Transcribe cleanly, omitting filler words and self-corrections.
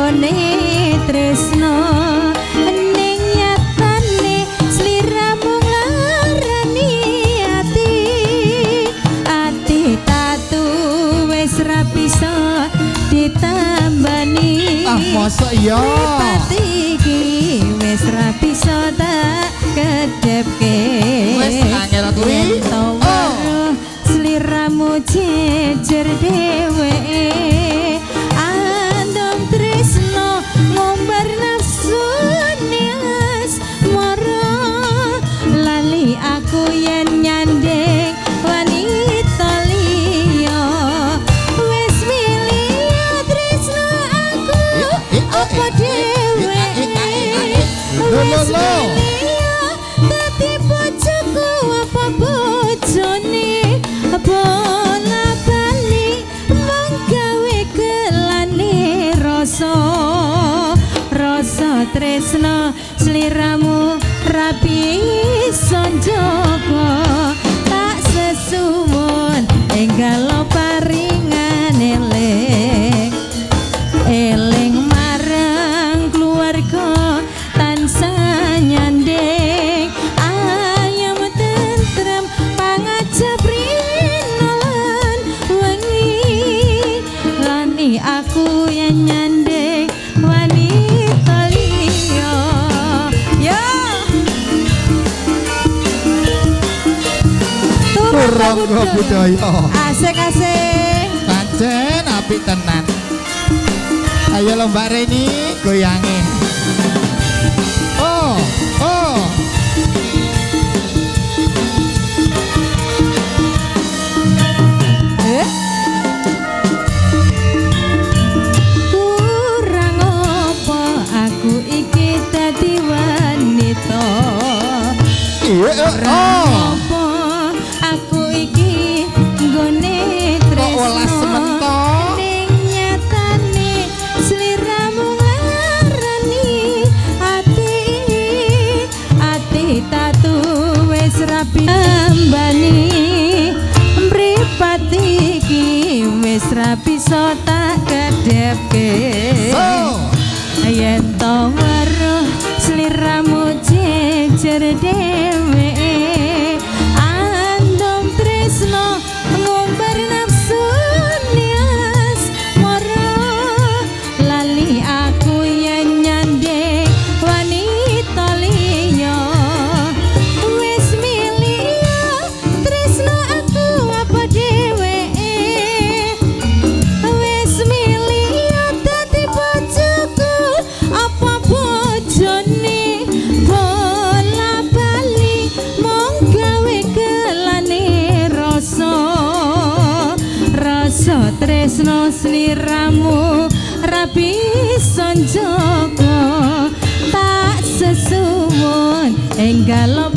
nggone tresno ning nyatane sliramu nglarani ati ati tatu wis ra bisa ditambani. Ah, mosok iya. Mripat iki wis ra bisa tak kedhepke. Wis angel kuwi. Yen to weruh sliramu jejer dheweke andong tresno ngombar nafsu asmara lali aku yen nyanding wanita liya wis milih tresno aku apa dheweke Lho, lho, wis lho. milih dadi bojoku apa bojone bola bali mung gawe gelane rasa rasa tresno sliramu ra bisa njaga tak sesuwun enggal paringan eling eling marang keluarga tansah nyanding ayem tentrem pangajap rina lan wengi lani aku yen nyanding wanita liya ya. Turangga budaya. Asik asik. Pancen apik tenan. Ayo lho Mbak Reni goyange. Oh, oh. Eh? Kurang apa aku iki dadi wanita? Iya, Kurang oh. apa aku iki nggone Kok welas tresno? semen to? Ning nyatane sliramu nglarani ati ati tatu wis rapi ambani mripat iki wis ra bisa tak kedhepke. So. Yen to weruh sliramu jejer dhewe andong tresno ngumbar nafsu asmara lali aku yen nyanding wanita liya wis milih tresno aku apa dheweke wis milih dadi bojoku apa bojone bola bali mung gawe gelane rasa rasa tresno sliramu ra bisa njaga tak sesuwun enggal.